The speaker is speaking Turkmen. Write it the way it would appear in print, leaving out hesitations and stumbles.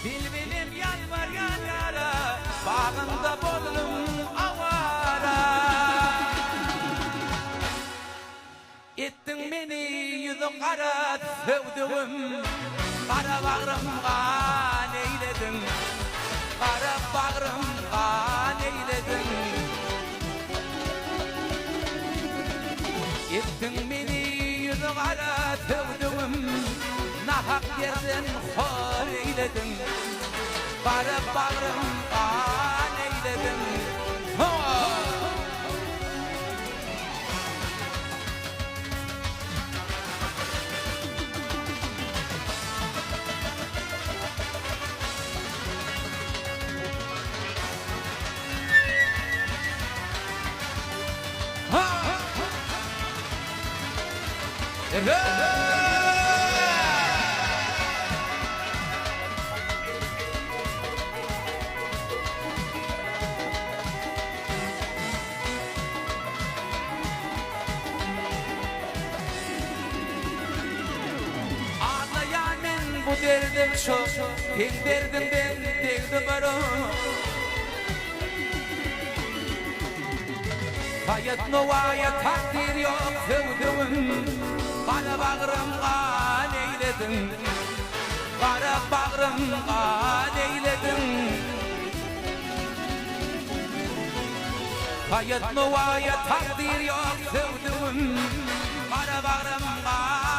Bilbilim ýalbarýan ýara, Bagyňda boldum awara. Etdiň meni ýüzi gara söwdügim, Gara bagrym gan eýlediň, Gara bagrym gan eýlediň. Etdiň meni ýüzi gara söwdügim, Nahak ýerden hor eýlediň, Gara bagrym gan eýlediň. Aglaýan men bu derdim çok, Seň derdiňden degdi bir ok. Saýat Nowaýa takdyr ýok söwdügim, Gara bagrym gan eýlediň, Gara bagrym gan eýlediň. Saýat Nowaýa takdyr ýok söwdügim, Gara bagrym gan.